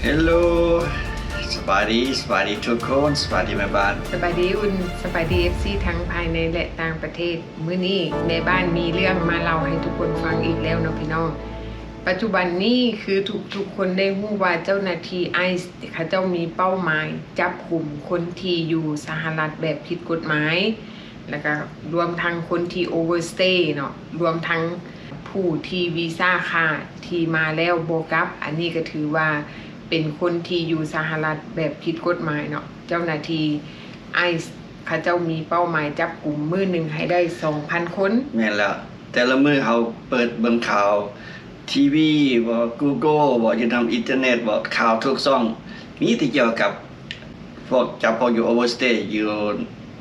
ເຮລໂລ ສະບາຍດີ ສະບາຍດີທຸກຄົນ ສະບາຍດີແມ່ບ້ານ ສະບາຍດີອຸ່ນ ສະບາຍດີ ເອັຟຊີ ທັງພາຍໃນ ແລະ ຕ່າງປະເທດ. ມື້ນີ້ແມ່ບ້ານມີເລື່ອງມາເລົ່າໃຫ້ທຸກຄົນຟັງອີກແລ້ວເນາະພີ່ນ້ອງ. ປັດຈຸບັນນີ້ຄືທຸກໆຄົນໄດ້ຮູ້ວ່າເຈົ້າໜ້າທີ່ໄອສ໌ ເຂົາເຈົ້າມີເປົ້າໝາຍຈັບກຸມຄົນທີ່ຢູ່ສະຫະລັດແບບຜິດກົດໝາຍ ແລ້ວກະລວມທັງຄົນທີ່ໂອເວີສະເຕເນາະ ລວມທັງຜູ້ທີ່ວີຊາຂາດທີ່ມາແລ້ວບໍ່ກັບ. ອັນນີ້ກະຖືວ່າເປັນຄົນທີ່ຢູ່ສະຫະລັດແບບຜິດກົດໝາຍເນາະ. ເຈົ້າໜ້າທີ່ໄອສ໌ ເຂົາເຈົ້າມີເປົ້າໝາຍຈັບກຸມມື້ໜຶ່ງໃຫ້ໄດ້ສອງພັນຄົນ. ແມ່ນແລ້ວ ແຕ່ລະມື້ເຮົາເປີດເບິ່ງຂ່າວ ທີວີບໍ ກູໂກບໍ ຢູ່ນຳອິນເຕີເນັດບໍ ຂ່າວທຸກຊ່ອງ ມີແຕ່ກ່ຽວກັບພວກ ຈັບພວກຢູ່ໂອເວີສະເຕຢູ່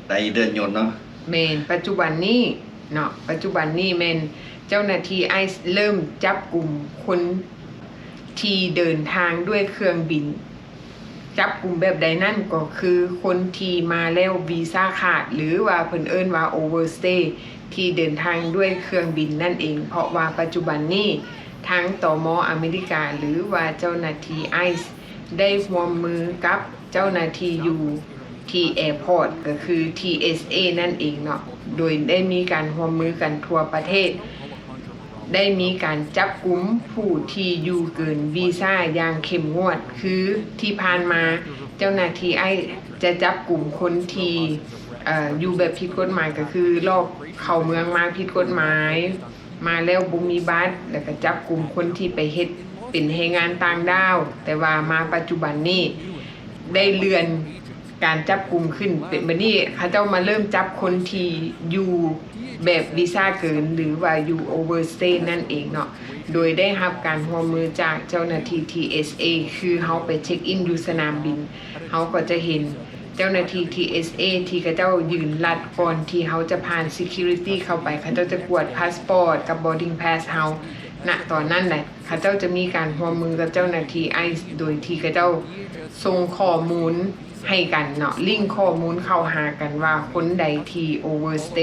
ໃນເດືອນຍົນເນາະ. ແມ່ນ ປັດຈຸບັນນີ້ເນາະ ປັດຈຸບັນນີ້ແມ່ນເຈົ້າໜ້າທີ່ໄອສ໌ເລີ່ມຈັບກຸມຄົນທີ່ເດີນທາງດ້ວຍເຄື່ອງບິນ. ຈັບກຸມແບບໃດນັ້ນ ກໍຄືຄົນທີ່ມາແລ້ວວີຊາຂາດ ຫຼືວ່າເພິ່ນເອີ້ນວ່າໂອເວີສະເຕ ທີ່ເດີນທາງດ້ວຍເຄື່ອງບິນນັ້ນເອງ. ເພາະວ່າປັດຈຸບັນນີ້ທາງ ຕມ ອາເມລິກາ ຫຼືວ່າເຈົ້າໜ້າທີ່ໄອສ໌ ໄດ້ຮ່ວມມືກັບເຈົ້າໜ້າທີ່ຢູ່ທີ່ແອພອດ ກໍຄື ທີເອສເອ ນັ້ນເອງເນາະ ໂດຍໄດ້ມີການຮ່ວມມືກັນທົ່ວປະເທດ ໄດ້ມີການຈັບກຸມຜູ້ທີ່ຢູ່ເກີນວີຊາຢ່າງເຂັ້ມງວດ. ຄືທີ່ຜ່ານມາເຈົ້າໜ້າທີ່ໄອສ໌ຈະຈັບກຸມຄົນທີ່ ເອີ ຢູ່ແບບຜິດກົດໝາຍ ກໍຄືລອບເຂົ້າເມືອງມາຜິດກົດໝາຍ ມາແລ້ວບໍ່ມີບັດ ແລ້ວກະຈັບກຸມຄົນທີ່ໄປເຮັດເປັນແຮງງານຕ່າງດ້າວ. ແຕ່ວ່າມາປັດຈຸບັນນີ້ໄດ້ເລື່ອນ ການຈັບກຸມຂຶ້ນ ເປັນ ບັດນີ້ເຂົາເຈົ້າມາເລີ່ມຈັບຄົນທີ່ຢູ່ແບບວີຊາເກີນ ຫຼືວ່າຢູ່ໂອເວີສະເຕນັ້ນເອງເນາະ ໂດຍໄດ້ຮັບການຮ່ວມມືຈາກເຈົ້າໜ້າທີ່ ທີເອສເອ ຄືເຮົາໄປເຊັກອິນຢູ່ສະໜາມບິນ ເຮົາກໍຈະເຫັນເຈົ້າໜ້າທີ່ ທີເອສເອ ທີ່ເຂົາເຈົ້າຢືນລັດ ກ່ອນທີ່ເຮົາຈະຜ່ານ security ເຂົ້າໄປ ເຂົາເຈົ້າຈະກວດພາສປອດກັບ boarding pass ເຮົາ ນະຕອນນັ້ນແຫຼະ ເຂົາເຈົ້າຈະມີການຮ່ວມມືກັບເຈົ້າໜ້າທີ່ໄອສ໌ ໂດຍທີ່ເຂົາເຈົ້າສົ່ງຂໍ້ມູນໃຫ້ກັນເນາະ ລິ້ງຂໍ້ມູນເຂົ້າຫາກັນວ່າຄົນໃດທີ່ໂອເວີສະເຕ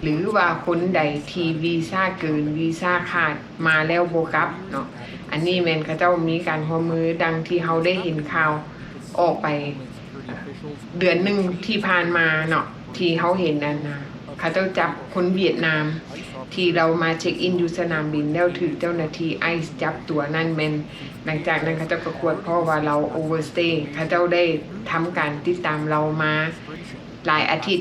ຫຼືວ່າຄົນໃດທີ່ວີຊາເກີນ ວີຊາຂາດ ມາແລ້ວບໍ່ກັບເນາະ. ອັນນີ້ແມ່ນເຂົາເຈົ້າມີການຮ່ວມມືດັ່ງທີ່ເຮົາໄດ້ເຫັນຂ່າວອອກໄປ ເດືອນໜຶ່ງທີ່ຜ່ານມາເນາະ ທີ່ເຮົາເຫັນອັນນະ ເຂົາເຈົ້າຈັບຄົນຫວຽດນາມ ທີ່ລາວມາເຊັກອິນຢູ່ສະໜາມບິນ ແລ້ວຖືກເຈົ້າໜ້າທີ່ໄອສ໌ຈັບຕົວນັ້ນແມ່ນ ຫຼັງຈາກນັ້ນເຂົາເຈົ້າກໍກວດພໍ້ວ່າລາວໂອເວີສະເຕ ເຂົາເຈົ້າໄດ້ທຳການຕິດຕາມລາວມາຫຼາຍອາທິດ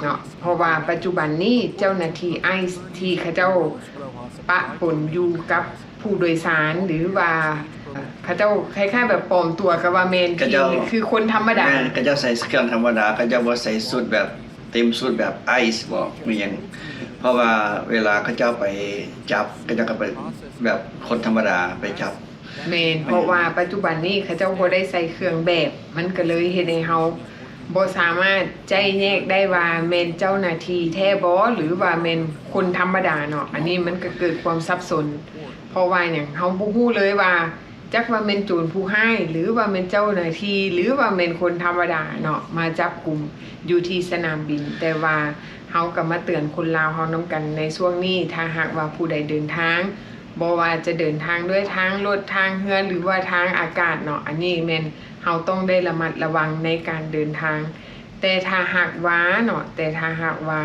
ເນາະ ເພາະວ່າປັດຈຸບັນນີ້ເຈົ້າໜ້າທີ່ໄອສ໌ທີ່ເຂົາເຈົ້າປະປົນຢູ່ກັບ ຜູ້ໂດຍສານ ຫຼືວ່າເຂົາເຈົ້າຄ້າຍໆແບບປອມຕົວກັບວ່າແມ່ນ ເຂົາເຈົ້າ ຄືຄົນທຳມະດາ ແມ່ນ ເຂົາເຈົ້າໃສ່ເຄື່ອງທຳມະດາ ເຂົາເຈົ້າບໍ່ໃສ່ຊຸດແບບເຕັມຊຸດແບບໄອສ໌ບໍ ມີຫຍັງ ເພາະວ່າເວລາເຂົາເຈົ້າໄປຈັບ ເຂົາເຈົ້າກໍໄປແບບຄົນທຳມະດາໄປຈັບ. ແມ່ນ ເພາະວ່າປັດຈຸບັນນີ້ເຂົາເຈົ້າບໍ່ໄດ້ໃສ່ເຄື່ອງແບບ ມັນກໍເລີຍເຮັດໃຫ້ເຮົາ ບໍ່ສາມາດໄຈ້ແຍກໄດ້ວ່າແມ່ນເຈົ້າໜ້າທີ່ແທ້ບໍ ຫຼືວ່າແມ່ນຄົນທຳມະດາເນາະ ອັນນີ້ມັນກໍເກີດຄວາມສັບສົນ ເພາະວ່າຫຍັງ ເຮົາບໍ່ຮູ້ເລີຍວ່າ ຈັກວ່າແມ່ນໂຈນຜູ້ຮ້າຍ ຫຼືວ່າແມ່ນເຈົ້າໜ້າທີ່ ຫຼືວ່າແມ່ນຄົນທຳມະດາເນາະ ມາຈັບກຸມຢູ່ທີ່ສະໜາມບິນ. ແຕ່ວ່າເຮົາກໍມາເຕືອນຄົນລາວເຮົານຳກັນໃນຊ່ວງນີ້ ຖ້າຫາກວ່າຜູ້ໃດເດີນທາງ ບໍ່ວ່າຈະເດີນທາງດ້ວຍທາງລົດ ທາງເຮືອ ຫຼືວ່າທາງອາກາດເນາະ ອັນນີ້ແມ່ນ ເຮົາຕ້ອງໄດ້ລະມັດລະວັງໃນການເດີນທາງ. ແຕ່ຖ້າຫາກວ່າເນາະ ແຕ່ຖ້າຫາກວ່າ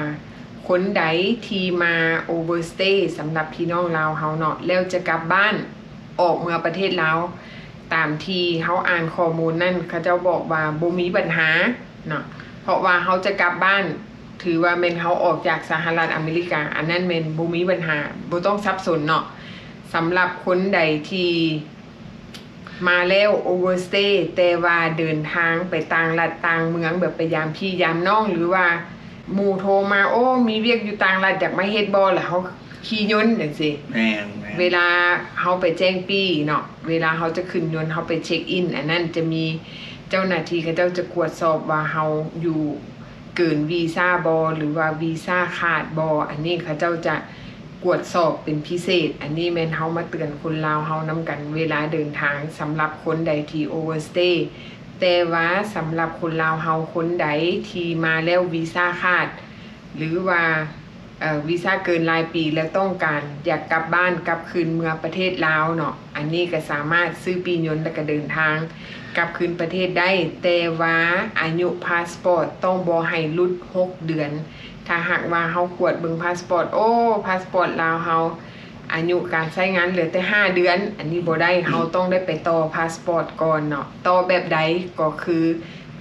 ຄົນໃດທີ່ມາ overstay ສຳລັບພີ່ນ້ອງລາວເຮົາເນາະ ແລ້ວຈະກັບບ້ານ ອອກເມືອປະເທດລາວ ຕາມທີ່ເຮົາອ່ານຂໍ້ມູນນັ້ນ ເຂົາເຈົ້າບອກວ່າບໍ່ມີບັນຫາເນາະ ເພາະວ່າເຮົາຈະກັບບ້ານ ຖືວ່າແມ່ນເຮົາອອກຈາກສະຫະລັດອາເມລິກາ ອັນນັ້ນແມ່ນບໍ່ມີບັນຫາ ບໍ່ຕ້ອງສັບສົນເນາະ. ສຳລັບຄົນໃດທີ່ ມາແລ້ວ overstay ແຕ່ວ່າເດີນທາງໄປຕ່າງລັດຕ່າງເມືອງ ແບບໄປຢາມພີ່ຢາມນ້ອງ ຫຼືວ່າໝູ່ໂທມາ ໂອ້ ມີວຽກຢູ່ຕ່າງລັດ ຢາກມາເຮັດບໍ່ ແລ້ວເຮົາຂີ່ຍົນຈັ່ງຊີ້ ແມ່ນໆ ເວລາເຮົາໄປແຈ້ງປີ້ເນາະ ເວລາເຮົາຈະຂຶ້ນຍົນ ເຮົາໄປເຊັກອິນ ອັນນັ້ນຈະມີເຈົ້າໜ້າທີ່ເຂົາເຈົ້າຈະກວດສອບວ່າເຮົາຢູ່ ເກີນວີຊາບໍ່ ຫຼືວ່າວີຊາຂາດບໍ່ ອັນນີ້ເຂົາເຈົ້າຈະກວດສອບເປັນພິເສດ. ອັນນີ້ແມ່ນເຮົາມາເຕືອນຄົນລາວເຮົານຳກັນເວລາເດີນທາງ ສຳລັບຄົນໃດທີ່ overstay ແຕ່ວ່າສຳລັບຄົນລາວເຮົາຄົນໃດທີ່ມາແລ້ວວີຊາຂາດ ຫຼືວ່າ ເອີ ວີຊາເກີນຫຼາຍປີ ແລ້ວຕ້ອງການຢາກກັບບ້ານ ກັບຄືນເມືອປະເທດລາວເນາະ, ອັນນີ້ກໍສາມາດຊື້ປີ້ຍົນ ແລ້ວກໍເດີນທາງກັບຄືນປະເທດໄດ້. ແຕ່ວ່າອາຍຸພາສປອດຕ້ອງບໍ່ໃຫ້ຫຼຸດຫົກເດືອນ. ຖ້າຫາກວ່າເຮົາກວດເບິ່ງພາສປອດ, ໂອ້ ພາສປອດລາວເຮົາ ອາຍຸການໃຊ້ງານເຫຼືອແຕ່ຫ້າເດືອນ, ອັນນີ້ບໍ່ໄດ້, ເຮົາຕ້ອງໄດ້ໄປຕໍ່ພາສປອດກ່ອນເນາະ. ຕໍ່ແບບໃດ? ກໍຄື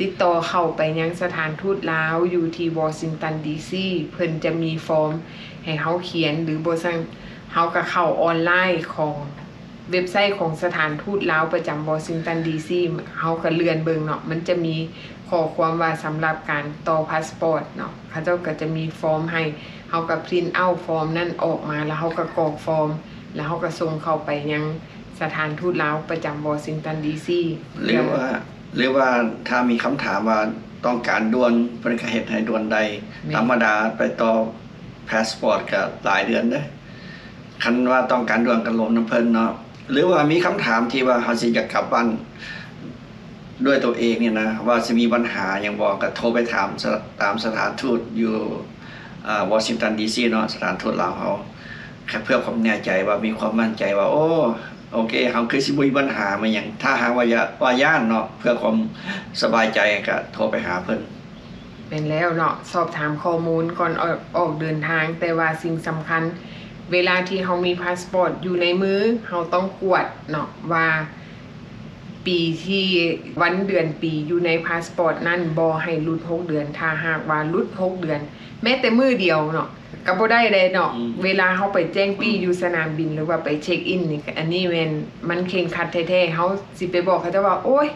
ຕິດຕໍ່ເຂົ້າໄປຍັງສະຖານທູດລາວຢູ່ທີ່ວໍຊິງຕັນ ດີຊີ, ເພິ່ນຈະມີຟອມໃຫ້ເຮົາຂຽນ ຫຼືບໍ່ຊັ້ນເຮົາກໍເຂົ້າອອນລາຍຂອງເວັບໄຊຂອງສະຖານທູດລາວປະຈຳວໍຊິງຕັນ ດີຊີ, ເຮົາກໍເລື່ອນເບິ່ງເນາະ, ມັນຈະມີຂໍ້ຄວາມວ່າສຳລັບການຕໍ່ພາສປອດເນາະ. ເຂົາເຈົ້າກໍຈະມີຟອມໃຫ້ ເຮົາກໍພຣິນເອົາຟອມນັ້ນອອກມາ ແລ້ວເຮົາກໍກອກຟອມ ແລ້ວເຮົາກໍສົ່ງເຂົ້າໄປຍັງສະຖານທູດລາວປະຈຳວໍຊິງຕັນ ດີຊີ ຫຼືວ່າ ຫຼືວ່າຖ້າມີຄຳຖາມວ່າຕ້ອງການດ່ວນ ເພິ່ນກໍເຮັດໃຫ້ດ່ວນໄດ້. ແມ່ນ. ທຳມະດາໄປຕໍ່ພາສປອດກໍຫຼາຍເດືອນເດ້. ຄັນວ່າຕ້ອງການດ່ວນກໍລົມນຳເພິ່ນເນາະ. ຫຼືວ່າມີຄຳຖາມທີ່ວ່າເຮົາຊິຢາກກັບບ້ານ ດ້ວຍຕົວເອງນີ້ນະ ວ່າຊິມີບັນຫາຫຍັງບໍ່ ກໍໂທໄປຖາມສະ ຕາມສະຖານທູດຢູ່ ອາ ວໍຊິງຕັນ ດີຊີເນາະ, ສະຖານທູດລາວເຮົາ ເພື່ອຄວາມແນ່ໃຈ ວ່າມີຄວາມໝັ້ນໃຈວ່າ ໂອ້ ໂອເຄ ເຮົາຄືຊິບໍ່ມີບັນຫາມາຫຍັງ. ຖ້າຫາກວ່າ ວ່າຢ້ານເນາະ ເພື່ອຄວາມສະບາຍໃຈ ກໍໂທໄປຫາເພິ່ນ. ແມ່ນແລ້ວເນາະ, ສອບຖາມຂໍ້ມູນກ່ອນອອກ ອອກເດີນທາງ. ແຕ່ວ່າສິ່ງສຳຄັນ ເວລາທີ່ເຮົາມີພາສປອດຢູ່ໃນມື ເຮົາຕ້ອງກວດເນາະວ່າ ປີທີ່ ວັນເດືອນປີຢູ່ໃນພາສປອດນັ້ນບໍ່ໃຫ້ຫຼຸດຫົກເດືອນ. ຖ້າຫາກວ່າຫຼຸດຫົກເດືອນ ແມ້ແຕ່ມື້ດຽວເນາະ ກໍບໍ່ໄດ້ເດ້ເນາະ. ອືມ. ເວລາເຮົາໄປແຈ້ງປີ້ຢູ່ສະໜາມບິນ ຫຼືວ່າໄປເຊັກອິນນີ້ ອັນນີ້ແມ່ນມັນເຄັ່ງຄັດແທ້ໆ. ເຮົາຊິໄປບອກເຂົາເຈົ້າວ່າ ໂອ້ຍ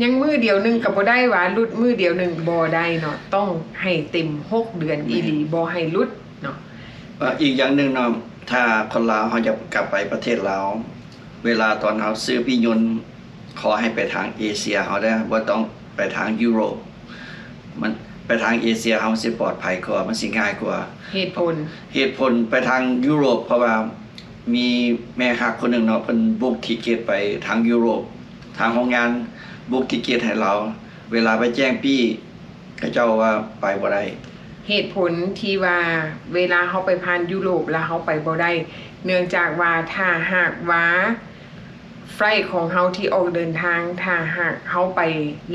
ຍັງມື້ດຽວໜຶ່ງກໍບໍ່ໄດ້ຫວາ ຫຼຸດມື້ດຽວໜຶ່ງ ບໍ່ໄດ້ເນາະ, ຕ້ອງໃຫ້ເຕັມຫົກເດືອນອີ່ຫຼີ. ແມ່ນ. ບໍ່ໃຫ້ຫຼຸດເນາະ. ເອີ ອີກຢ່າງໜຶ່ງເນາະ ຖ້າຄົນລາວເຮົາຢາກກັບໄປປະເທດລາວ ເວລາຕອນເຮົາຊື້ປີ້ຍົນ ຂໍໃຫ້ໄປທາງເອເຊຍເຮົາເດີ້ ບໍ່ຕ້ອງໄປທາງຢູໂຣບ. ມັນ ໄປທາງເອເຊຍເຮົາມັນຊິປອດໄພກວ່າ ມັນຊິງ່າຍກວ່າ. ເຫດຜົນ? ເຫດຜົນໄປທາງຢູໂຣບ ເພາະວ່າມີແມ່ຮັກຄົນໜຶ່ງເນາະ ເພິ່ນບຸກທິເກັດໄປທາງຢູໂຣບ, ທາງໂຮງງານບຸກທິເກັດໃຫ້ລາວ, ເວລາໄປແຈ້ງປີ້ ເຂົາເຈົ້າວ່າໄປບໍ່ໄດ້. ເຫດຜົນທີ່ວ່າເວລາເຮົາໄປຜ່ານຢູໂຣບແລ້ວເຮົາໄປບໍ່ໄດ້ ເນື່ອງຈາກວ່າຖ້າຫາກວ່າໄຟລ໌ຂອງເຮົາທີ່ອອກເດີນທາງ ຖ້າຫາກເຮົາໄປ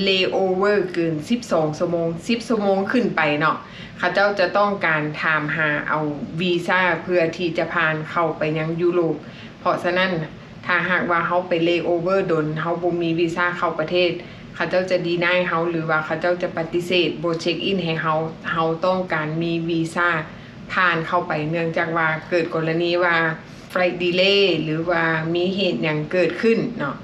ເລໂອເວີເກີນສິບສອງຊົ່ວໂມງ ສິບຊົ່ວໂມງຂຶ້ນໄປເນາະ ເຂົາເຈົ້າຈະຕ້ອງການຖາມຫາເອົາວີຊາເພື່ອທີ່ຈະຜ່ານເຂົ້າໄປຍັງຢູໂຣບ. ເພາະສະນັ້ນ ຖ້າຫາກວ່າເຮົາໄປເລໂອເວີດົນ ເຮົາບໍ່ມີວີຊາເຂົ້າປະເທດ ເຂົາເຈົ້າຈະດີນາຍເຮົາ ຫຼືວ່າເຂົາເຈົ້າຈະປະຕິເສດ ບໍ່ເຊັກອິນໃຫ້ເຮົາ. ເຮົາຕ້ອງການມີວີຊາຜ່ານເຂົ້າໄປ ເນື່ອງຈາກວ່າເກີດກໍລະນີວ່າໄຟລ໌ດີເລ ຫຼືວ່າມີເຫດຫຍັງເກີດຂຶ້ນເນາະ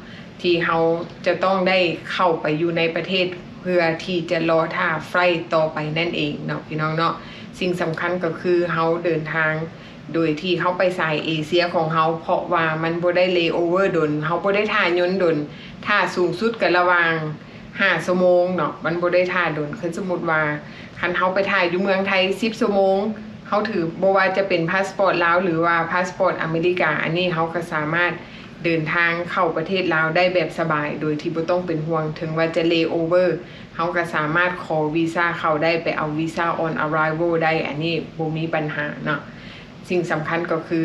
ທີ່ເຮົາຈະຕ້ອງໄດ້ເຂົ້າໄປຢູ່ໃນປະເທດ ເພື່ອທີ່ຈະລໍຖ້າໄຟລ໌ຕໍ່ໄປນັ້ນເອງເນາະ ພີ່ນ້ອງເນາະ. ສິ່ງສຳຄັນກໍຄືເຮົາເດີນທາງ ໂດຍທີ່ເຮົາໄປສາຍເອເຊຍຂອງເຮົາ ເພາະວ່າມັນບໍ່ໄດ້ເລໂອເວີດົນ ເຮົາບໍ່ໄດ້ຖ້າຍົນດົນ ຖ້າສູງສຸດກໍລະຫວ່າງຫ້າຊົ່ວໂມງເນາະ ມັນບໍ່ໄດ້ຖ້າດົນ. ຄັນສົມມຸດວ່າ ຄັນເຮົາໄປຖ້າຢູ່ເມືອງໄທສິບຊົ່ວໂມງ ເຮົາຖື ບໍ່ວ່າຈະເປັນພາສປອດລາວ ຫຼືວ່າພາສປອດອາເມລິກາ ອັນນີ້ເຮົາກໍສາມາດເດີນທາງເຂົ້າປະເທດລາວໄດ້ແບບສະບາຍ ໂດຍທີ່ບໍ່ຕ້ອງເປັນຫ່ວງ ເຖິງວ່າຈະເລໂອເວີ ເຮົາກໍສາມາດຂໍວີຊາເຂົ້າໄດ້ ໄປເອົາວີຊາອອນອາໄຣເວີລໄດ້ ອັນນີ້ບໍ່ມີບັນຫາເນາະ. ສິ່ງສຳຄັນກໍຄື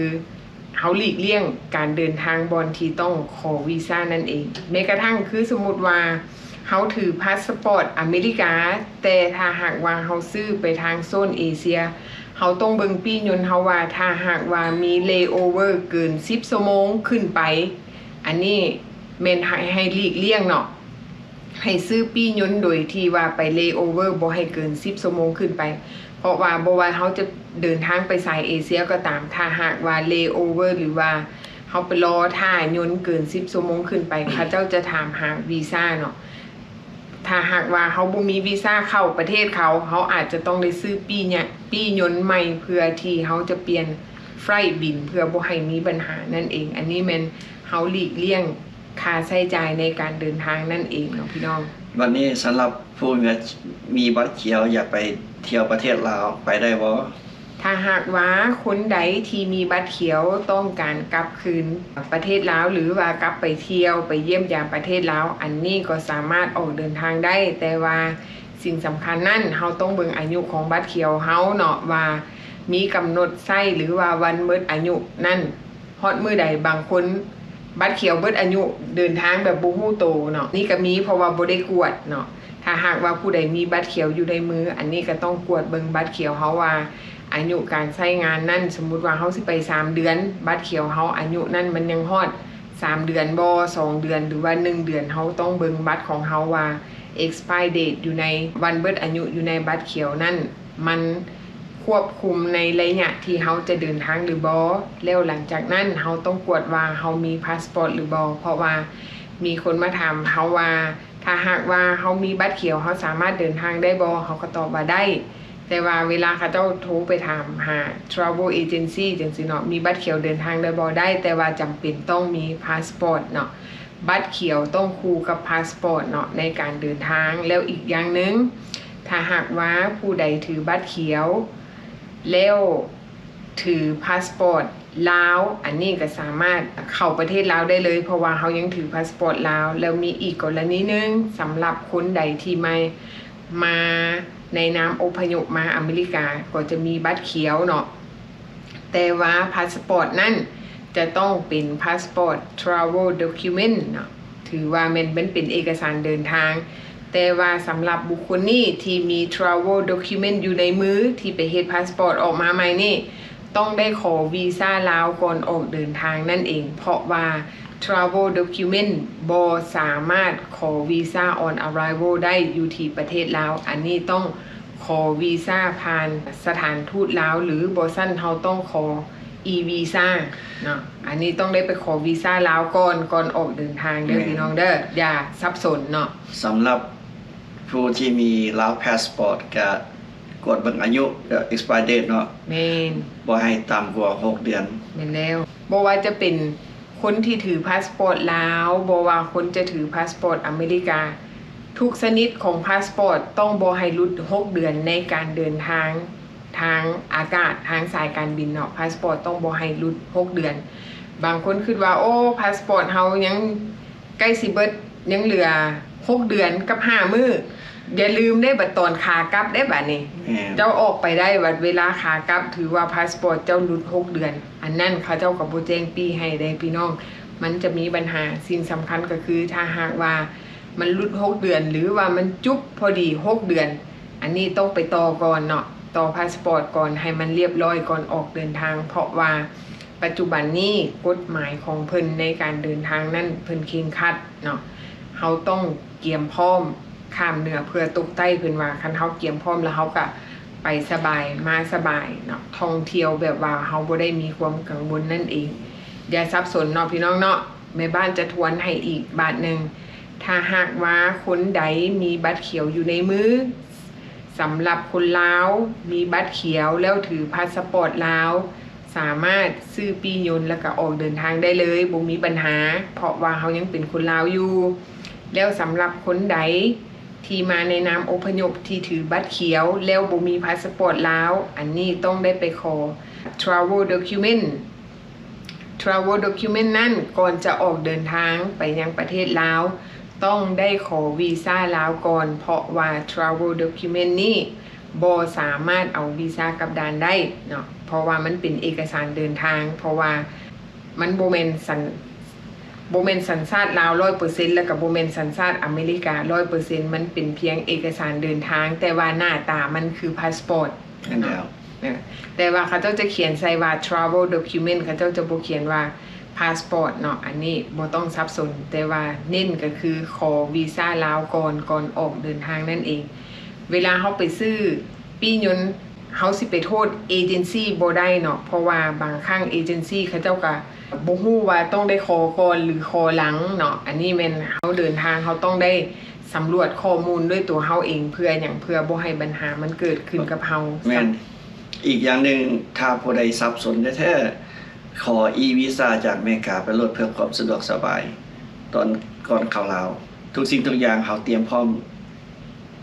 ເຮົາຫຼີກລ່ຽງການເດີນທາງບ່ອນທີ່ຕ້ອງຂໍວີຊານັ້ນເອງ. ແມ້ກະທັ່ງຄືສົມມຸດວ່າ ເຮົາຖືພາສປອດອາເມລິກາ ແຕ່ຖ້າຫາກວ່າເຮົາຊື້ໄປທາງໂຊນເອເຊຍ ເຮົາຕ້ອງເບິ່ງປີ້ຍົນເຮົາວ່າ ຖ້າຫາກວ່າມີເລໂອເວີເກີນສິບຊົ່ວໂມງຂຶ້ນໄປ ອັນນີ້ແມ່ນໃຫ້ ໃຫ້ຫຼີກລ່ຽງເນາະ. ໃຫ້ຊື້ປີ້ຍົນໂດຍທີ່ວ່າໄປເລໂອເວີ ບໍ່ໃຫ້ເກີນສິບຊົ່ວໂມງຂຶ້ນໄປ ເພາະວ່າບໍ່ວ່າເຮົາຈະເດີນທາງໄປສາຍເອເຊຍກໍຕາມ ຖ້າຫາກວ່າເລໂອເວີ ຫຼືວ່າເຮົາໄປລໍຖ້າຍົນເກີນສິບຊົ່ວໂມງຂຶ້ນໄປ ເຂົາເຈົ້າຈະຖາມຫາວີຊາເນາະ. ຖ້າຫາກວ່າເຮົາບໍ່ມີວີຊາເຂົ້າປະເທດເຂົາ ເຮົາອາດຈະຕ້ອງໄດ້ຊື້ປີ້ຍະ ປີ້ຍົນໃໝ່ ເພື່ອທີ່ເຮົາຈະປ່ຽນໄຟລ໌ບິນ ເພື່ອບໍ່ໃຫ້ມີບັນຫານັ້ນເອງ. ອັນນີ້ແມ່ນເຮົາຫຼີກລ່ຽງ ຄ່າໃຊ້ຈ່າຍໃນການເດີນທາງນັ້ນເອງເນາະພີ່ນ້ອງ. ບັດນີ້ສຳລັບຜູ້ມີບັດ ມີບັດຂຽວ ຢາກໄປທ່ຽວປະເທດລາວ ໄປໄດ້ບໍ່? ຖ້າຫາກວ່າຄົນໃດທີ່ມີບັດຂຽວຕ້ອງການກັບຄືນປະເທດລາວ ຫຼືວ່າກັບໄປທ່ຽວໄປຢ້ຽມຢາມປະເທດລາວ ອັນນີ້ກໍສາມາດອອກເດີນທາງໄດ້ ແຕ່ວ່າສິ່ງສຳຄັນນັ້ນ ເຮົາຕ້ອງເບິ່ງອາຍຸຂອງບັດຂຽວເຮົາເນາະ ວ່າ ມີກຳນົດໃຊ້ ຫຼືວ່າວັນໝົດອາຍຸນັ້ນ ຮອດມື້ໃດ. ບາງຄົນບັດຂຽວເບິດອາຍຸ ເດີນທາງແບບບໍ່ຮູ້ໂຕເນາະ. ນີ້ກໍມີ ເພາະວ່າບໍ່ໄດ້ກວດເນາະ. ຖ້າຫາກວ່າຜູ້ໃດມີບັດຂຽວຢູ່ໃນມື ອັນນີ້ກໍຕ້ອງກວດເບິ່ງບັດຂຽວເຮົາວ່າ ອາຍຸການໃຊ້ງານນັ້ນ ສົມມຸດວ່າເຮົາຊິໄປສາມເດືອນ ບັດຂຽວເຮົາອາຍຸນັ້ນມັນຍັງຮອດສາມເດືອນບໍ່ ສອງເດືອນ ຫຼືວ່າໜຶ່ງເດືອນ. ເຮົາຕ້ອງເບິ່ງບັດຂອງເຮົາວ່າ expire date ຢູ່ໃນ ວັນເບິດອາຍຸຢູ່ໃນບັດຂຽວນັ້ນ ມັນຄວບຄຸມໃນໄລຍະທີ່ເຮົາຈະເດີນທາງຫຼືບໍ່. ແລ້ວຫຼັງຈາກນັ້ນເຮົາຕ້ອງກວດວ່າເຮົາມີພາສປອດຫຼືບໍ່ ເພາະວ່າມີຄົນມາຖາມເຮົາວ່າ ຖ້າຫາກວ່າເຮົາມີບັດຂຽວ ເຮົາສາມາດເດີນທາງໄດ້ບໍ່? ເຮົາກໍຕອບວ່າໄດ້. ແຕ່ວ່າເວລາເຂົາເຈົ້າໂທໄປຖາມຫາ travel agency ຈັ່ງຊີ້ເນາະ ມີບັດຂຽວເດີນທາງໄດ້ບໍ່? ໄດ້, ແຕ່ວ່າຈຳເປັນຕ້ອງມີພາສປອດເນາະ. ບັດຂຽວຕ້ອງຄູ່ກັບພາສປອດເນາະ ໃນການເດີນທາງ. ແລ້ວອີກຢ່າງໜຶ່ງ ຖ້າຫາກວ່າຜູ້ໃດຖືບັດຂຽວ ແລ້ວຖືພາສປອດລາວ ອັນນີ້ກໍສາມາດເຂົ້າປະເທດລາວໄດ້ເລີຍ ເພາະວ່າເຮົາຍັງຖືພາສປອດລາວ. ແລ້ວມີອີກກໍລະນີໜຶ່ງ ສຳລັບຄົນໃດທີ່ມາ ມາໃນນາມອົບພະຍົບມາອາເມລິກາ ກໍຈະມີບັດຂຽວເນາະ. ແຕ່ວ່າພາສປອດນັ້ນຈະຕ້ອງເປັນພາສປອດ travel document ເນາະ ຖືວ່າແມ່ນ ມັນເປັນເອກະສານເດີນທາງ. ແຕ່ວ່າສຳລັບບຸກຄົນນີ້ທີ່ມີ travel document ຢູ່ໃນມື ທີ່ໄປເຮັດພາສປອດອອກມາໃໝ່ນີ້ ຕ້ອງໄດ້ຂໍວີຊາລາວກ່ອນອອກເດີນທາງນັ້ນເອງ ເພາະວ່າ travel document ບໍ່ສາມາດຂໍວີຊາ on arrival ໄດ້ຢູ່ທີ່ປະເທດລາວ. ອັນນີ້ຕ້ອງຂໍວີຊາຜ່ານສະຖານທູດລາວ ຫຼືບໍ່ຊັ້ນເຮົາຕ້ອງຂໍ e-visa ເນາະ. ອັນນີ້ຕ້ອງໄດ້ໄປຂໍວີຊາລາວກ່ອນ ກ່ອນອອກເດີນທາງເດີ ແມ່ນ ພີ່ນ້ອງເດີ ຢ່າສັບສົນເນາະ. ສຳລັບຜູ້ທີ່ມີລາວພາສປອດ ກະກວດເບິ່ງອາຍຸ expire date ເນາະ. ແມ່ນ. ບໍ່ໃຫ້ຕ່ຳກວ່າຫົກເດືອນ. ແມ່ນແລ້ວ. ບໍ່ວ່າຈະເປັນ ຄົນທີ່ຖືພາສປອດລາວ ບໍ່ວ່າຄົນຈະຖືພາສປອດອາເມລິກາ ທຸກຊະນິດຂອງພາສປອດຕ້ອງບໍ່ໃຫ້ຫຼຸດຫົກເດືອນໃນການເດີນທາງທາງອາກາດ ທາງສາຍການບິນເນາະ. ພາສປອດຕ້ອງບໍ່ໃຫ້ຫຼຸດຫົກເດືອນ. ບາງຄົນຄິດວ່າ ໂອ້ ພາສປອດເຮົາຍັງໃກ້ຊິເບິດ ຍັງເຫຼືອຫົກເດືອນກັບຫ້າມື້. ຢ່າລືມເດ້ ບັດຕອນຂາກັບເດ້ ບາດນີ້ ແມ່ນ ເຈົ້າອອກໄປໄດ້ ບັດເວລາຂາກັບ ຖືວ່າພາສປອດເຈົ້າຫຼຸດຫົກເດືອນ. ອັນນັ້ນເຂົາເຈົ້າກໍບໍ່ແຈ້ງປີ້ໃຫ້ເດ້ພີ່ນ້ອງ ມັນຈະມີບັນຫາ. ສິ່ງສຳຄັນກໍຄື ຖ້າຫາກວ່າມັນຫຼຸດຫົກເດືອນ ຫຼືວ່າມັນຈຸບພໍດີຫົກເດືອນ ອັນນີ້ຕ້ອງໄປຕໍ່ກ່ອນເນາະ ຕໍ່ພາສປອດກ່ອນ ໃຫ້ມັນລຽບຮ້ອຍກ່ອນອອກເດີນທາງ. ເພາະວ່າປັດຈຸບັນນີ້ ກົດໝາຍຂອງເພິ່ນໃນການເດີນທາງນັ້ນ ເພິ່ນເຄັ່ງຄັດເນາະ. ເຮົາຕ້ອງກຽມພ້ອມ ຂ້າມເໜືອເພື່ອຕົກໃຕ້ ເພິ່ນວ່າ ຄັນເຮົາກຽມພ້ອມແລ້ວ ເຮົາກະໄປສະບາຍ ມາສະບາຍເນາະ ທ່ອງທ່ຽວແບບວ່າເຮົາບໍ່ໄດ້ມີຄວາມກັງວົນນັ້ນເອງ. ຢ່າສັບສົນເນາະພີ່ນ້ອງເນາະ. ແມ່ບ້ານຈະທວນໃຫ້ອີກບາດໜຶ່ງ ຖ້າຫາກວ່າຄົນໃດມີບັດຂຽວຢູ່ໃນມື ສຳລັບຄົນລາວ ມີບັດຂຽວແລ້ວຖືພາສະປອດລາວ ສາມາດຊື້ປີ້ຍົນ ແລ້ວກະອອກເດີນທາງໄດ້ເລີຍ ບໍ່ມີບັນຫາ ເພາະວ່າເຮົາຍັງເປັນຄົນລາວຢູ່. ແລ້ວສຳລັບຄົນໃດທີ່ມາໃນນາມອົບພະຍົບທີ່ຖືບັດຂຽວ ແລ້ວບໍ່ມີພາສະປອດລາວ ອັນນີ້ຕ້ອງໄດ້ໄປຂໍ travel document. Travel document ນັ້ນ ກ່ອນຈະອອກເດີນທາງໄປຍັງປະເທດລາວ ຕ້ອງໄດ້ຂໍວີຊາລາວກ່ອນ ເພາະວ່າ travel document ນີ້ບໍ່ສາມາດເອົາວີຊາກັບດານໄດ້ເນາະ ເພາະວ່າມັນເປັນເອກະສານເດີນທາງ ເພາະວ່າມັນບໍ່ແມ່ນສັນ ບໍ່ແມ່ນສັນຊາດລາວຮ້ອຍເປີເຊັນ ແລ້ວກໍບໍ່ແມ່ນສັນຊາດອາເມລິກາຮ້ອຍເປີເຊັນ ມັນເປັນພຽງເອກະສານເດີນທາງ ແຕ່ວ່າໜ້າຕາມັນຄືພາສປອດ. ແມ່ນແລ້ວ. ເອີ ແຕ່ວ່າເຂົາເຈົ້າຈະຂຽນໃສ່ວ່າ travel document ເຂົາເຈົ້າຈະບໍ່ຂຽນວ່າ passport ເນາະ ອັນນີ້ບໍ່ຕ້ອງສັບສົນ ແຕ່ວ່າເນັ້ນກໍຄືຂໍວີຊາລາວກ່ອນ ກ່ອນອອກເດີນທາງນັ້ນເອງ. ເວລາເຮົາໄປຊື້ປີ້ຍົນ ເຮົາຊິໄປໂທດເອເຈັນຊີບໍ່ໄດ້ເນາະ ເພາະວ່າບາງຄັ້ງເອເຈັນຊີເຂົາເຈົ້າກໍບໍ່ຮູ້ວ່າຕ້ອງໄດ້ຂໍກ່ອນ ຫຼື ຂໍຫຼັງເນາະ ອັນນີ້ແມ່ນເຮົາເດີນທາງ ເຮົາຕ້ອງໄດ້ ສຳຫຼວດຂໍ້ມູນດ້ວຍຕົວເຮົາເອງ. ເພື່ອຫຍັງ? ເພື່ອບໍ່ໃຫ້ບັນຫາມັນເກີດຂຶ້ນກັບເຮົາ. ແມ່ນ. ອີກຢ່າງໜຶ່ງ ຖ້າຜູ້ໃດສັບສົນແທ້ໆ ຂໍ e-visa ຈາກອາເມລິກາໄປໂລດ ເພື່ອຄວາມສະດວກສະບາຍ ຕອນກ່ອນເຂົ້າລາວ. ທຸກສິ່ງທຸກຢ່າງເຮົາຕຽມພ້ອມ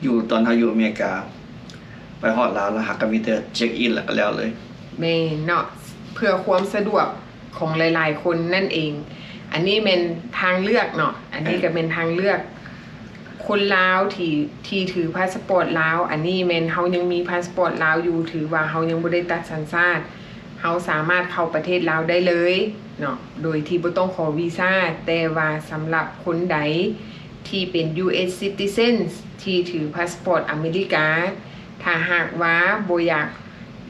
ຢູ່ ຕອນເຮົາຢູ່ອາເມລິກາ. ໄປຮອດລາວແລ້ວ ເຮົາກໍມີແຕ່ check in ແລ້ວກໍແລ້ວເລີຍ. ແມ່ນເນາະ. ເພື່ອຄວາມສະດວກ ຂອງຫຼາຍໆຄົນນັ້ນເອງ. ອັນນີ້ແມ່ນທາງເລືອກເນາະ ອັນນີ້ ເອີ ກໍແມ່ນທາງເລືອກ ຄົນລາວທີ່ ທີ່ຖືພາສປອດລາວ ອັນນີ້ແມ່ນເຮົາຍັງມີພາສປອດລາວຢູ່ ຖືວ່າເຮົາຍັງບໍ່ໄດ້ຕັດສັນຊາດ ເຮົາສາມາດເຂົ້າປະເທດລາວໄດ້ເລີຍເນາະ ໂດຍທີ່ບໍ່ຕ້ອງຂໍວີຊາ. ແຕ່ວ່າສຳລັບຄົນໃດທີ່ເປັນ US citizens ທີ່ຖືພາສປອດອາເມລິກາ ຖ້າຫາກວ່າບໍ່ຢາກ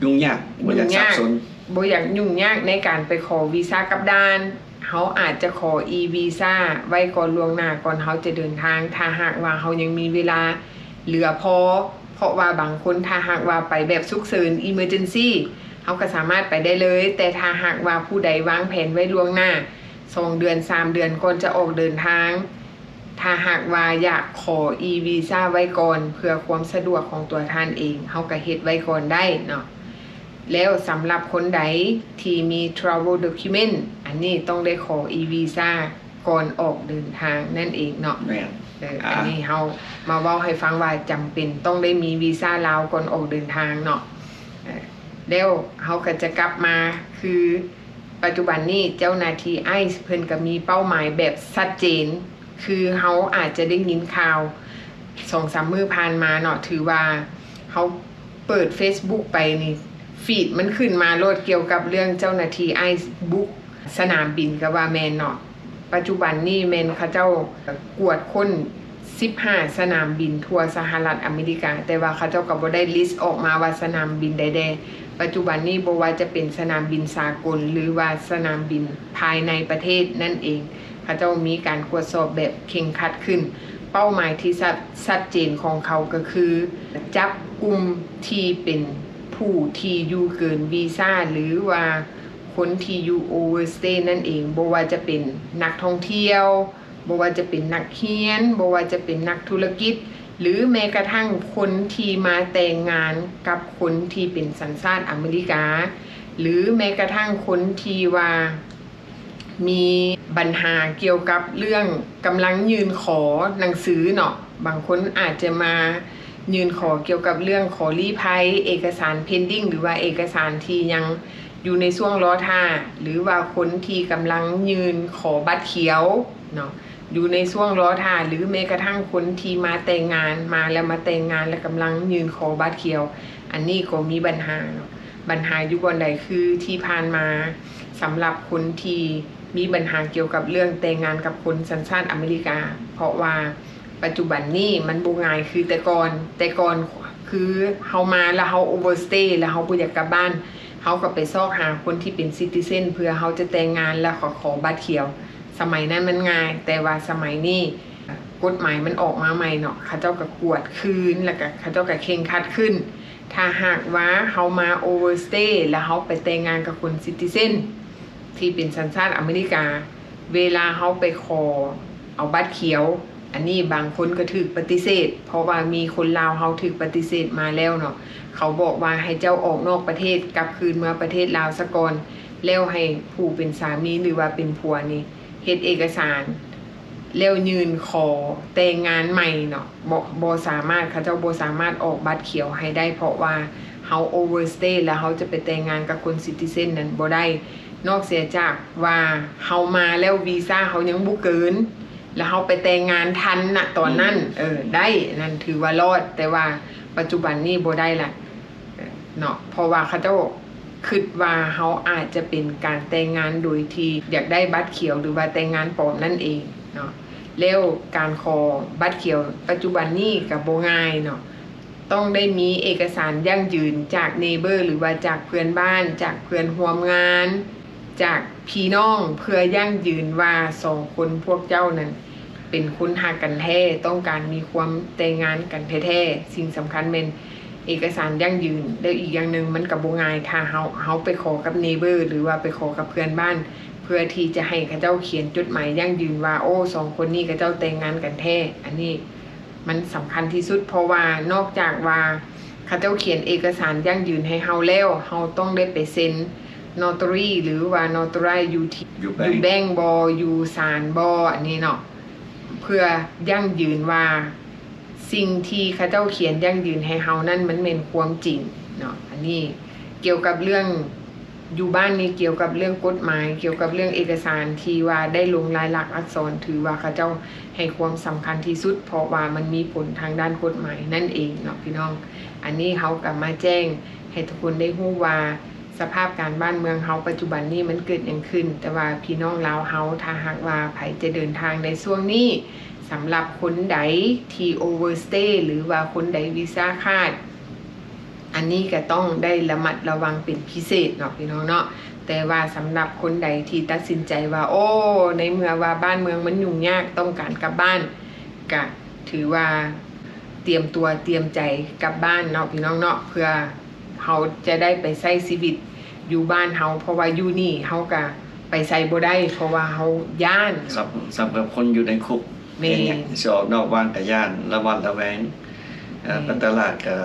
ຫຍຸ້ງຍາກ ບໍ່ຢາກສັບສົນ ບໍ່ຢາກຫຍຸ້ງຍາກໃນການໄປຂໍວີຊາກັບດ່ານ ເຮົາອາດຈະຂໍ e-visa ໄວ້ກ່ອນລ່ວງໜ້າ ກ່ອນເຮົາຈະເດີນທາງ ຖ້າຫາກວ່າເຮົາຍັງມີເວລາເຫຼືອພໍ ເພາະວ່າບາງຄົນ ຖ້າຫາກວ່າໄປແບບສຸກເສີນ emergency ເຮົາກໍສາມາດໄປໄດ້ເລີຍ. ແຕ່ຖ້າຫາກວ່າຜູ້ໃດວາງແຜນໄວ້ລ່ວງໜ້າ ສອງເດືອນ ສາມເດືອນ ກ່ອນຈະອອກເດີນທາງ ຖ້າຫາກວ່າຢາກຂໍ e-visa ໄວ້ກ່ອນ ເພື່ອຄວາມສະດວກຂອງຕົວທ່ານເອງ ເຮົາກໍເຮັດໄວ້ກ່ອນໄດ້ເນາະ. ແລ້ວສຳລັບຄົນໃດທີ່ມີ travel document ອັນນີ້ຕ້ອງໄດ້ຂໍ e-visa ກ່ອນອອກເດີນທາງນັ້ນເອງເນາະ. ແມ່ນ ເອີ ອ່າ ອັນນີ້ເຮົາມາເວົ້າໃຫ້ຟັງວ່າຈຳເປັນຕ້ອງໄດ້ມີວີຊາລາວກ່ອນອອກເດີນທາງເນາະ. ເອີ ແລ້ວເຮົາກໍຈະກັບມາ ຄືປັດຈຸບັນນີ້ເຈົ້າໜ້າທີ່ ICE ເພິ່ນກໍມີເປົ້າໝາຍແບບຊັດເຈນ ຄືເຮົາອາດຈະໄດ້ຍິນຂ່າວສອງສາມມື້ຜ່ານມາເນາະ ຖືວ່າເຮົາເປີດ Facebook ໄປນີ້ feed ມັນຂຶ້ນມາໂລດ ກ່ຽວກັບເລື່ອງເຈົ້າໜ້າທີ່ ICE ບຸກສະໜາມບິນ ກໍວ່າແມ່ນເນາະ. ປັດຈຸບັນນີ້ແມ່ນເຂົາເຈົ້າກວດຄົ້ນສິບຫ້າສະໜາມບິນທົ່ວສະຫະລັດອາເມລິກາ ແຕ່ວ່າເຂົາເຈົ້າກໍບໍ່ໄດ້ list ອອກມາວ່າສະໜາມບິນໃດແດ່. ປັດຈຸບັນນີ້ບໍ່ວ່າຈະເປັນສະໜາມບິນສາກົນ ຫຼືວ່າສະໜາມບິນພາຍໃນປະເທດນັ້ນເອງ ເຂົາເຈົ້າມີການກວດສອບແບບເຄັ່ງຄັດຂຶ້ນ. ເປົ້າໝາຍທີ່ຊັດ ຊັດເຈນຂອງເຂົາກໍຄື ຈັບກຸ່ມທີ່ເປັນຜູ້ທີ່ຢູ່ເກີນວີຊາ ຫຼືວ່າຄົນທີ່ຢູ່ overstay ນັ້ນເອງ ບໍ່ວ່າຈະເປັນນັກທ່ອງທ່ຽວ ບໍ່ວ່າຈະເປັນນັກຮຽນ ບໍ່ວ່າຈະເປັນນັກທຸລະກິດ ຫຼືແມ້ກະທັ່ງຄົນທີ່ມາແຕ່ງງານກັບຄົນທີ່ເປັນສັນຊາດອາເມລິກາ ຫຼືແມ້ກະທັ່ງຄົນທີ່ວ່າມີບັນຫາກ່ຽວກັບເລື່ອງກຳລັງຍື່ນຂໍໜັງສືເນາະ. ບາງຄົນອາດຈະມາຍື່ນຂໍກ່ຽວກັບເລື່ອງຂໍລີ້ໄພ, ເອກະສານ pending ຫຼືວ່າເອກະສານທີ່ຍັງຢູ່ໃນຊ່ວງລໍຖ້າ ຫຼືວ່າຄົນທີ່ກຳລັງຍື່ນຂໍບັດຂຽວເນາະ ຢູ່ໃນຊ່ວງລໍຖ້າ ຫຼືແມ້ກະທັ່ງຄົນທີ່ມາແຕ່ງງານ ມາແລ້ວມາແຕ່ງງານ ແລ້ວກຳລັງຍື່ນຂໍບັດຂຽວ ອັນນີ້ກໍມີບັນຫາເນາະ. ບັນຫາຢູ່ບ່ອນໃດ? ຄືທີ່ຜ່ານມາ ສຳລັບຄົນທີ່ມີບັນຫາກ່ຽວກັບເລື່ອງແຕ່ງງານກັບຄົນສັນຊາດອາເມລິກາ ເພາະວ່າປັດຈຸບັນນີ້ມັນບໍ່ງ່າຍຄືແຕ່ກ່ອນ. ແຕ່ກ່ອນຄືເຮົາມາແລ້ວເຮົາ overstay ແລ້ວເຮົາບໍ່ຢາກກັບບ້ານ ເຮົາກໍໄປຊອກຫາຄົນທີ່ເປັນ citizen ເພື່ອເຮົາຈະແຕ່ງງານ ແລ້ວກໍຂໍບັດຂຽວ. ສະໄໝນັ້ນມັນງ່າຍ ແຕ່ວ່າສະໄໝນີ້ ກົດໝາຍມັນອອກມາໃໝ່ເນາະ ເຂົາເຈົ້າກໍກວດຄືນ ແລ້ວກໍເຂົາເຈົ້າກໍເຄັ່ງຄັດຂຶ້ນ. ຖ້າຫາກວ່າເຮົາມາ overstay ແລ້ວເຮົາໄປແຕ່ງງານກັບຄົນ citizen ທີ່ເປັນສັນຊາດອາເມລິກາ ເວລາເຮົາໄປຂໍເອົາບັດຂຽວ ອັນນີ້ບາງຄົນກໍຖືກປະຕິເສດ ເພາະວ່າມີຄົນລາວເຮົາຖືກປະຕິເສດມາແລ້ວເນາະ. ເຂົາບອກວ່າໃຫ້ເຈົ້າອອກນອກປະເທດ ກັບຄືນເມືອປະເທດລາວສາກ່ອນ ແລ້ວໃຫ້ຜູ້ເປັນສາມີ ຫຼືວ່າເປັນຜົວນີ້ ເຮັດເອກະສານ ແລ້ວຍື່ນຂໍແຕ່ງງານໃໝ່ເນາະ ບໍ່ ບໍ່ສາມາດ ເຂົາເຈົ້າບໍ່ສາມາດອອກບັດຂຽວໃຫ້ໄດ້ ເພາະວ່າເຮົາ overstay ແລ້ວເຮົາຈະໄປແຕ່ງງານກັບຄົນ citizen ນັ້ນບໍ່ໄດ້ ນອກເສຍຈາກວ່າເຮົາມາແລ້ວວີຊາເຮົາຍັງບໍ່ເກີນ ແລ້ວເຮົາໄປແຕ່ງງານທັນນະຕອນນັ້ນ ເອີ ໄດ້ ນັ້ນຖືວ່າລອດ ແຕ່ວ່າປັດຈຸບັນນີ້ບໍ່ໄດ້ລະເນາະ ເພາະວ່າເຂົາເຈົ້າ ຄິດວ່າເຮົາອາດຈະເປັນການແຕ່ງງານໂດຍທີ່ຢາກໄດ້ບັດຂຽວ ຫຼືວ່າແຕ່ງງານປອມນັ້ນເອງເນາະ. ແລ້ວການຂໍບັດຂຽວປັດຈຸບັນນີ້ກໍບໍ່ງ່າຍເນາະ ຕ້ອງໄດ້ມີເອກະສານຢັ້ງຢືນຈາກ neighbor ຫຼືວ່າຈາກເພື່ອນບ້ານ, ຈາກເພື່ອນຮ່ວມງານ, ຈາກພີ່ນ້ອງ ເພື່ອຢັ້ງຢືນວ່າສອງຄົນພວກເຈົ້ານັ້ນ ເປັນຄົນຮັກກັນແທ້ ຕ້ອງການມີຄວາມແຕ່ງງານກັນແທ້ໆ. ສິ່ງສຳຄັນແມ່ນເອກະສານຢັ້ງຢືນ ແລ້ວອີກຢ່າງໜຶ່ງມັນກໍບໍ່ງ່າຍ ຖ້າເຮົາ ເຮົາໄປຂໍກັບ neighbor ຫຼືວ່າໄປຂໍກັບເພື່ອນບ້ານ ເພື່ອທີ່ຈະໃຫ້ເຂົາເຈົ້າຂຽນຈົດໝາຍຢັ້ງຢືນວ່າ ໂອ້ ສອງຄົນນີ້ເຂົາເຈົ້າແຕ່ງງານກັນແທ້ ອັນນີ້ມັນສຳຄັນທີ່ສຸດ ເພາະວ່ານອກຈາກວ່າເຂົາເຈົ້າຂຽນເອກະສານຢັ້ງຢືນໃຫ້ເຮົາແລ້ວ ເຮົາຕ້ອງໄດ້ໄປເຊັນ notary ຫຼືວ່າ notarize ຢູ່ທີ່ ຢູ່ແບັງ ຢູ່ແບັງບໍ ຢູ່ສານບໍ ອັນນີ້ເນາະ ເພື່ອຢັ້ງຢືນວ່າສິ່ງທີ່ເຂົາເຈົ້າຂຽນຢັ້ງຢືນໃຫ້ເຮົານັ້ນມັນແມ່ນຄວາມຈິງເນາະ. ອັນນີ້ກ່ຽວກັບເລື່ອງ ຢູ່ບ້ານນີ້ກ່ຽວກັບເລື່ອງກົດໝາຍ, ກ່ຽວກັບເລື່ອງເອກະສານທີ່ວ່າໄດ້ລົງລາຍລັກອັກສອນ, ຖືວ່າເຂົາເຈົ້າໃຫ້ຄວາມສຳຄັນທີ່ສຸດ, ເພາະວ່າມັນມີຜົນທາງດ້ານກົດໝາຍນັ້ນເອງເນາະພີ່ນ້ອງ. ອັນນີ້ເຮົາກໍມາແຈ້ງໃຫ້ທຸກຄົນໄດ້ຮູ້ວ່າ ສະພາບການບ້ານເມືອງເຮົາປັດຈຸບັນນີ້ມັນເກີດຫຍັງຂຶ້ນ, ແຕ່ວ່າພີ່ນ້ອງລາວເຮົາ ຖ້າຫາກວ່າໃຜຈະເດີນທາງໃນຊ່ວງນີ້, ສຳລັບຄົນໃດທີ່ overstay ຫຼືວ່າຄົນໃດວີຊາຂາດ, ອັນນີ້ກໍຕ້ອງໄດ້ລະມັດລະວັງເປັນພິເສດເນາະ ພີ່ນ້ອງເນາະ. ແຕ່ວ່າສຳລັບຄົນໃດທີ່ຕັດສິນໃຈວ່າ ໂອ້ ໃນເມື່ອວ່າບ້ານເມືອງມັນຫຍຸ້ງຍາກ ຕ້ອງການກັບບ້ານ, ກະຖືວ່າຕຽມຕົວຕຽມໃຈກັບບ້ານເນາະ ພີ່ນ້ອງເນາະ, ເພື່ອເຮົາຈະໄດ້ໄປໃຊ້ຊີວິດຢູ່ບ້ານເຮົາ, ເພາະວ່າຢູ່ນີ້ເຮົາກະໄປໃສບໍ່ໄດ້ ເພາະວ່າເຮົາຢ້ານ. ສຳ ສຳລັບຄົນຢູ່ໃນຄຸກ ແມ່ນ ເຮັດຫຍັງຊິອອກນອກບ້ານກະຢ້ານ, ລະຫວາດລະແວງ, ເອີ ແມ່ນ ໄປຕະຫຼາດກະ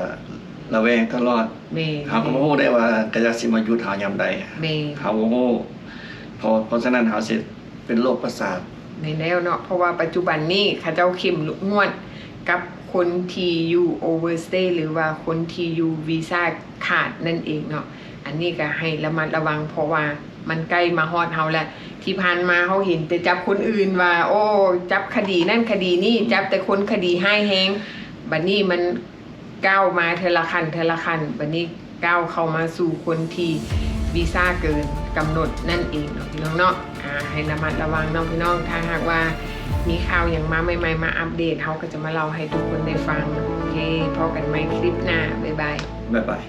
ລະແວງຕະຫຼອດ. ແມ່ນ ເຮົາກໍບໍ່ຮູ້ໄດ້ວ່າຂະເຈົ້າຊິມາຢຸດເຮົາຍາມໃດ. ແມ່ນ ເຮົາບໍ່ຮູ້, ເພາະ ເພາະສະນັ້ນເຮົາຊິເປັນໂລກປະສາດ. ແມ່ນແລ້ວເນາະ, ເພາະວ່າປັດຈຸບັນນີ້ເຂົາເຈົ້າເຂັ້ມງວດກັບຄົນທີ່ຢູ່ overstay ຫຼືວ່າຄົນທີ່ຢູ່ວີຊາຂາດນັ້ນເອງເນາະ. ອັນນີ້ກໍໃຫ້ລະມັດລະວັງ ເພາະວ່າມັນໃກ້ມາຮອດເຮົາແລ້ວ. ທີ່ຜ່ານມາເຮົາເຫັນແຕ່ຈັບຄົນອື່ນວ່າ ໂອ້ ຈັບຄະດີນັ້ນຄະດີນີ້, ອືມ ຈັບແຕ່ຄົນຄະດີຮ້າຍແຮງ. ບັດນີ້ມັນກ້າວມາເທື່ອລະຂັ້ນ ເທື່ອລະຂັ້ນ, ບັດນີ້ກ້າວເຂົ້າມາສູ່ຄົນທີ່ວີຊາເກີນກຳນົດນັ້ນເອງເນາະ ພີ່ນ້ອງເນາະ. ອາ ໃຫ້ລະມັດລະວັງເນາະ ພີ່ນ້ອງ. ຖ້າຫາກວ່າມີຂ່າວຫຍັງມາໃໝ່ໆ ມາອັບເດດ, ເຮົາກໍຈະມາເລົ່າໃຫ້ທຸກຄົນໄດ້ຟັງ. ໂອເຄ ພໍ້ກັນໃໝ່ຄລິບໜ້າ. ບາຍບາຍ. ບາຍບາຍ.